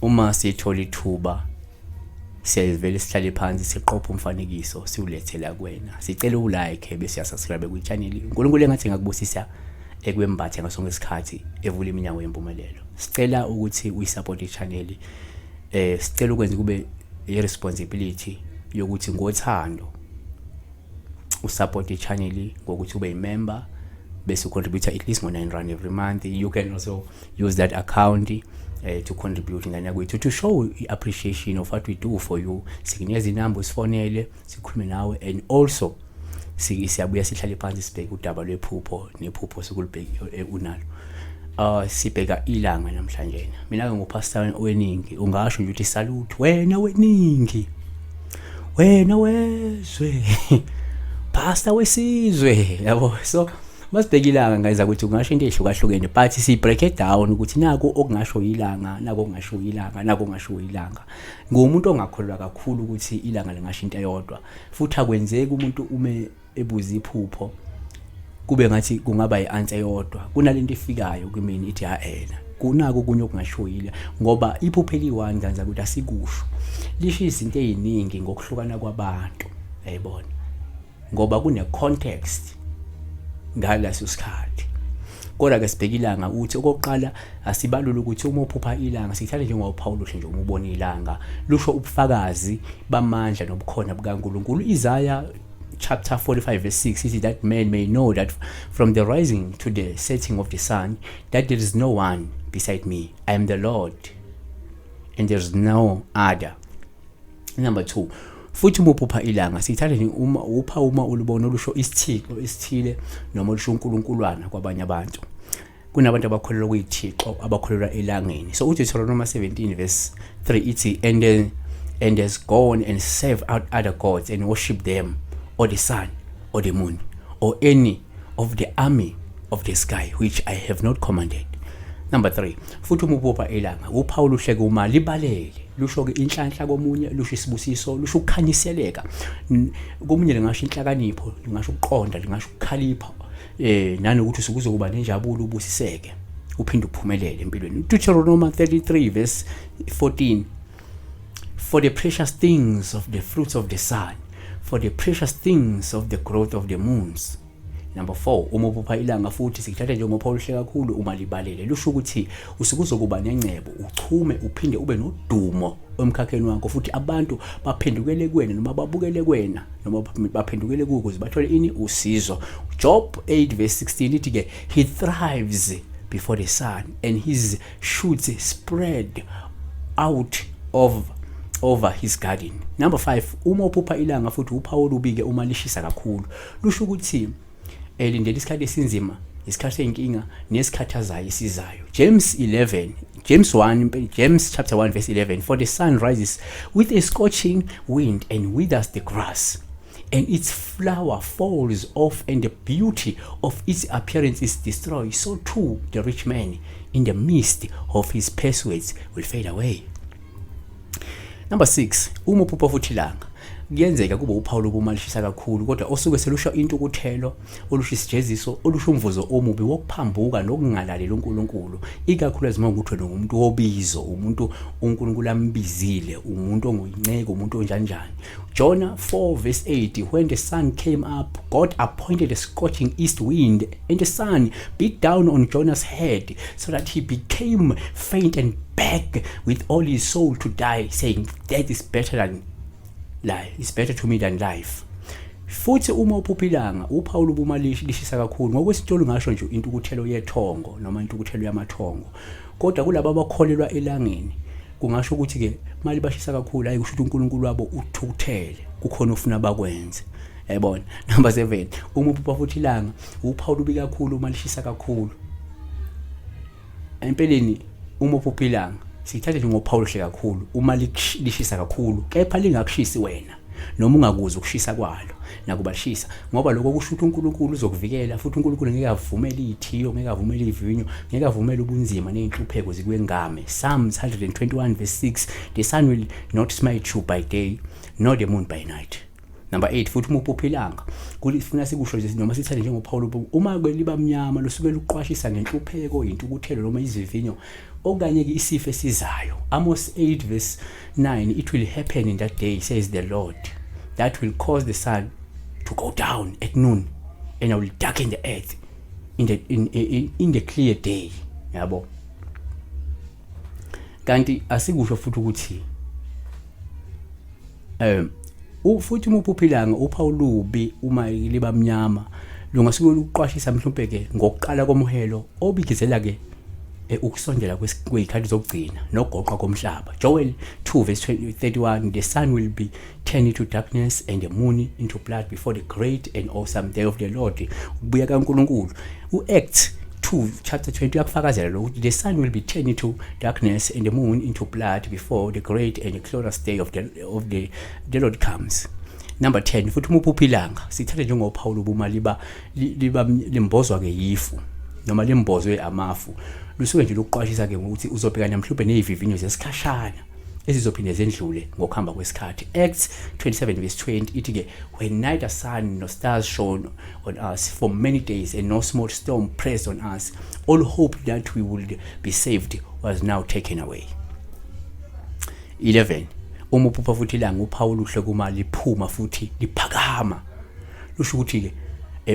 Uma sithola ithuba siyavele sihlale phansi, siqophe umfanekiso, siwulethela kuwena. Sicela ulike bese uyasubscribe kwi-channel. UNkulunkulu engathi engakubusisa, ekwembathe ngaso sonke isikhathi, evula iminyango yempumelelo. Sicela ukuthi uyisupport i-channel. Sicela ukwenza kube i-responsibility yokuthi ngothando usupport i-channel ngokuthi ube yi-member bese ucontribute at least ngo-R9 every month. You can also use that account to contribute, ngane kwethu, to show i-appreciation of what we do for you. Sikunikeza inamba, usifonele, sikhulume nawe, and also siyabuya sihlale phansi, sibheke udaba lwephupho nephupho sokulibheka unalo. Sibheka ilanga namhlanje. Mina ke ngupastor weningi, ungasho nje ukuthi salute wena weningi, wena wezwe, pastor wesizwe, yabo. So masibheka ilanga, ngayeza ukuthi kungasho into ehlukahlukene, but si break it down ukuthi naku okungasho ilanga, naku okungasho ilanga, naku okungasho ilanga. Ngumuntu ongakholwa kakhulu ukuthi ilanga lingasho into eyodwa, futhi akwenzeki umuntu ume ebuza iphupho kube ngathi kungaba i-answer eyodwa. Kunalento efikayo kumina ithi ha ena kunako okunye okungashoyile, ngoba iphupho eliyi-one kanza ukuthi asikusho lisho izinto ey'ningi ngokuhlukana kwabantu, yayibona, ngoba kune-context ngaleso sikhathi. Kodwa-ke sibheka ilanga ukuthi okokuqala asibalule ukuthi uma uphupha ilanga, sithathe njengophawu oluhle nje. Uma ubona ilanga, lusho ubufakazi bamandla nobukhona bukaNkulunkulu. Isaiah chapter 45 verse 6 ithi, "That man may know that from the rising to the setting of the sun that there is no one beside me. I am the Lord and there is no other." Number 2, futhi uma uphupha ilanga, sithathe nje uma upha uma ulubona olusho isithixo esithile noma olusho uNkulunkulwana kwabanye abantu. Kunabantu abakholelwa kuyithixo, abakholelwa elangeni. So uDeuteronomy 17 verse 3 ithi, "And then and has gone and served out other gods and worship them, or the sun or the moon or any of the army of the sky, which I have not commanded." Number 3, futhi uma uphupha ilanga, uphawu luhle kuma libalele, lusho ke inhlanhla komunye, lusho isibusiso, lusho ukukhanyiseleka komunye, lingasho inhlakanipho, lingasho ukuqonda, lingasho ukukhalipha, nanokuthi usuke uzokuba nenjabulo, ubusiseke, uphinde uphumelele empilweni. Deuteronomy 33 verse 14, "For the precious things of the fruits of the sun, for the precious things of the growth of the moons." Number 4, uma uphupha ilanga futhi, sikuthatha njengophawu oluhle kakhulu uma libalele. Lusho ukuthi usuke uzokuba nengcebo, uchume, uphinde ube nodumo emkhakheni wakho, futhi abantu baphendukele kuwena noma babukele kuwena noma baphendukele kuwe ukuze bathole ini? Usizo. Job 8 verse 16 ithi ke, "He thrives before the sun and his shoots spread out of over his garden." Number 5, uma uphupha ilanga futhi, uphawu olubi-ke uma lishisa kakhulu. Lusho ukuthi lindela isikhathi esinzima, isikhathi seyinkinga nesikhathazayo esizayo. James 11, James 1, James chapter 1 verse 11, "For the sun rises with a scorching wind and withers the grass, and its flower falls off and the beauty of its appearance is destroyed. So too the rich man in the midst of his pursuits will fade away." Number 6, uma uphupha futhi ilanga, kuyenzeka kube uphawu lokuba lishisa kakhulu, kodwa osuke selusho intukuthelo, olusho isijeziso, olusho umvuzo omubi wokuphambuka nokungalaleli uNkulunkulu, ikakhulukazi uma ukuthi wena ungumuntu wobizo, umuntu uNkulunkulu ambizile, umuntu onguyinceke, umuntu onjanjani. Jonah 4 verse 8, "When the sun came up, God appointed a scorching east wind, and the sun beat down on Jonah's head so that he became faint and begged with all his soul to die, saying, 'Death is better than life, is better to me than life.'" Futhi uma uphupha ilanga, uphawu lobuma lishisa kakhulu, ngokwesitolo ngasho nje intukuthelo yethongo noma intukuthelo yamathongo, kodwa kulabo abakholelwa elangeni kungasho ukuthi ke mali bashisa kakhulu, hayi, kusho ukuthi uNkulunkulu wabo uthukuthele, kukhona ofuna bakwenze, yayibona. Number 7, uma uphupha futhi ilanga, uphawu lubi kakhulu uma lishisa kakhulu. Empeleni uma uphupha ilanga, sithathe nje ngophawu oluhle kakhulu uma lishisa kakhulu, kepha lingakushisi wena noma ungakuzwa ukushisa kwalo nakuba lishisa, ngoba lokho kusho ukuthi uNkulunkulu uzokuvikela, futhi uNkulunkulu ngeke avumele izithiyo, ngeke avumele ivinyo, ngeke avumele ubunzima nezinhlupheko zikwengame. Psalms 121 verse 6, "The sun will not smite you by day nor the moon by night." Number 8, futhi uma uphupha ilanga, kufuna sikusho nje noma sithande njengoPaul, uma ke liba mnyama lusuke luqwashisa ngenhlupheko, intukuthelo noma izivinyo okanye ke isifo esizayo. Amos 8 verse 9, "It will happen in that day, says the Lord, that will cause the sun to go down at noon and I will darken the earth in the clear day." Yabo, kanti asikusho futhi ukuthi futhi uma uphupha ilanga, uphawu lubi uma liba mnyama, lungasuke luqwashisa mhlawumbe ke ngokuqala komhelo obigizela ke ukusondela kwezikhathi zokugcina nogoqa komhlaba. Joel 2 verse 20, 31, "The sun will be turned into darkness and the moon into blood before the great and awesome day of the Lord." Ukubuya kaNkuluNkulu. UActs 2 chapter 20 uyakufakazela lokhu: "The sun will be turned into darkness and the moon into blood before the great and glorious day of the Lord comes." Number 10, futhi uma uphupha ilanga, sithathe njengophawu lobuma liba limbozwa ke yifu noma limbozwe amafu, lusuke nje lokuqwashisa ke ngokuthi uzobhekana mhlawumbe nezivivinyo zesikhashana ezizophinde zendlule ngokuhamba kwesikhathi. Acts 27 verse 20 ithi ke, "When neither sun nor stars shone on us for many days and no small storm pressed on us, all hope that we would be saved was now taken away." 11, uma uphupha futhi ilanga, uphawu luhle kuma liphuma futhi liphakama, lusho ukuthi ke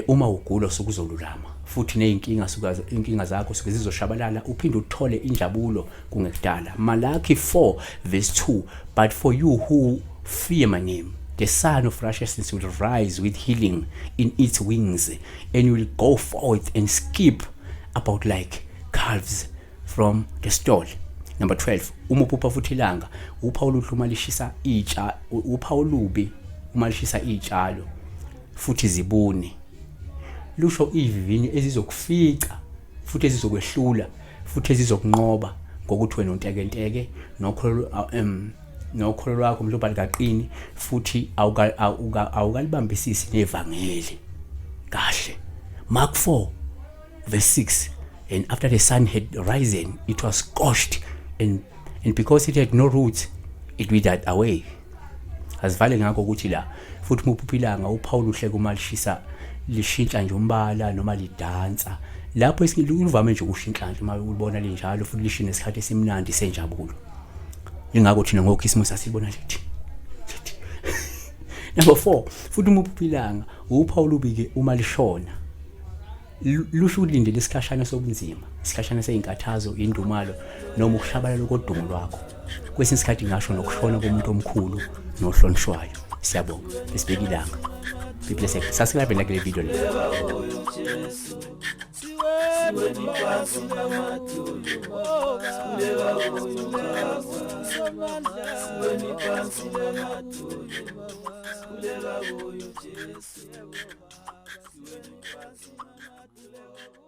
uma ugula sokuzolulama futhi nezinkinga suka inkinga zakho suke zizoshabalala, uphinde uthole injabulo kungekudala. Malachi 4 verse 2, "But for you who fear my name, the Sun of Righteousness will rise with healing in its wings, and you will go forth and skip about like calves from the stall." Number 12, uma uphupha futhi ilanga, uphawu luhle uma lishisa itsha, uphawu lubi uma lishisa izitshalo futhi zibune, lusho ivivinyo ezizokufica futhi ezizokwehlula futhi ezizokunqoba ngokuthi wena untekenteke nokholo nokholo lwakho mhlawumbe alikaqini futhi awukalibambisisi nevangeli kahle. Mark 4 verse 6, "And after the sun had risen, it was scorched, and because it had no roots, it withered away." Asivale ngakho ukuthi la futhi uma uphupha ilanga, uphawu luhle kuma lishisa, lishintsha nje umbala noma lidansa lapho luvame nje ukushintsha nje uma ulibona linjalo, futhi lisho nesikhathi esimnandi senjabulo. Ingakho thina ngokhisimusi asibona lithi. Number 4, futhi uma uphupha ilanga, uphawu lubi ke uma lishona, lusho ukulindela isikhashana sobunzima, isikhashana seyinkathazo, indumalo noma ukushabalala kodumo lwakho. Kwesinye isikhathi ngasho nokushona komuntu omkhulu nohlonishwayo. Siyabonga, besibheka ilanga. Be blessed. Subscribe and like le video le. Siweni phansi ngamadolo, sikhuleka kuyo Baba. Siweni phansi ngamadolo, sikhuleka kuyo Jesu. Siweni phansi ngamadolo.